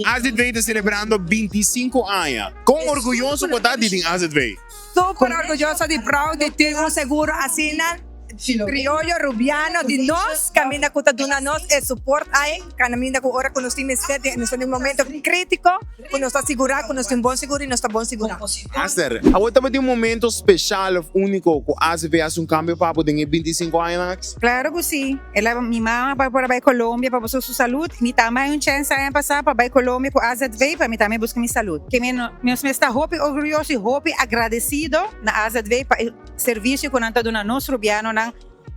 AZV ta celebrando 25 aña. Con orguyoso bo ta di tin AZV? Super orguyoso di proud di tin un seguro asina crioyo rubiano di nos caminda cu ta duna nos e support ay caminda cu ora cu nos tin mester di nos ta den un momento critico cu nos ta sigura cu nos tin bon seguro y nos ta bon sigura. Aster, awor tabatin un momento special of unico cu AZV haci un cambio pa bo den e 25 añanan aki? Claro cu si. El a mi mama pa por a bai Colombia pa busca su salud. Mi tambe hay un chance aña pasa pa bai Colombia cu AZV pa mi tambe busca mi salud. Ke mi nos mes ta hopi orguyoso y hopi agradecido na AZV pa e servicio cu nan ta duna nos Rubianonan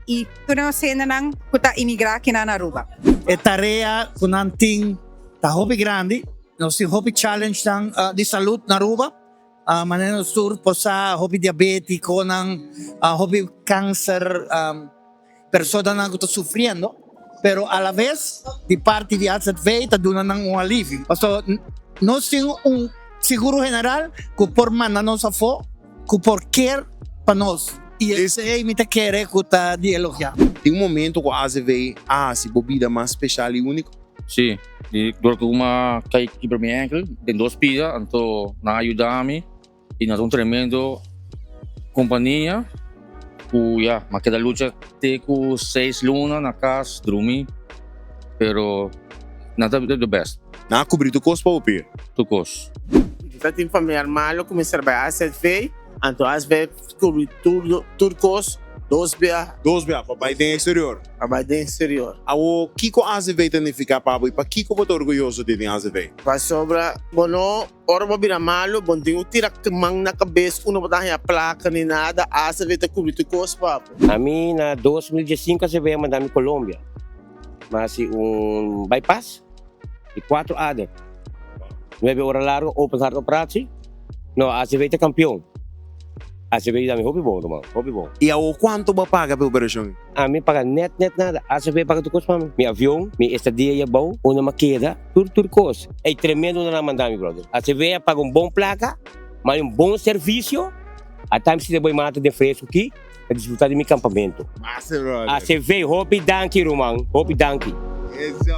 y tur nos hendenan cu ta imigra akinan na Aruba. E tarea cu nan tin ta hopi grandi. Nos tin hopi challengenan di salud na Aruba. Manera nos tur por sa hopi diabeticonan, hopi cancer. Personanan ku ta sufriendo, pero alaves di parti di AZV ta duna nan un alivio. Pasobra nos tin un seguro general ku por manda nos afó, ku por ker pa nos. I esei mi ta kere ku ta di elogiá. Tin un momento ku AZV a hasi bo bida mas speshal i úniko? Sí, di dor ku mi a kai kibra mi enkel den dos pida, anto nan a yuda mi. Y nos ta un tremendo compania cu ya m'a keda lucha te cu seis luna na cas drumi pero nan ta the best. Nan a cubri tur cos pa bo pia? Tur cos. Mi ta tin familiar malo cu mester bay AZV, anto AZV cubri tur tur cos dos bia. Dos bia pa bay den exterior? Pa bay den exterior. Awo kico AZV ta nifica pa bo y pakico bo ta orguyoso di tin AZV? Pasobra bo no Ora bo bira malu, bo no tin ku tira man na kabes ku no bo ta haña plaka ni nada, ACV ta kubri tur kos pa bo. Ami na 2015 ACV a manda mi Colombia. Mi a hasi un bypass di cuatro ader. Nuebe ora largo open heart operatie. No, ACV ta campeon. ACV yuda mi hopi bon ruman, hopi bon. I awor cuanto bo a paga pa e operacion? Ami paga net net nada. ACV paga tur kos pa mi. Mi avion, mi estadia ei abou, unda mi a keda, tur tur kos. Ey tremendo unda nan a manda mi brother. ACV a paga un bon plaka, ma un bon servicio. Ata mi sinti bo e mata den fresco aki pa disfruta di mi campamento. Massa brother. ACV hopi danki ruman, hopi danki. Eso.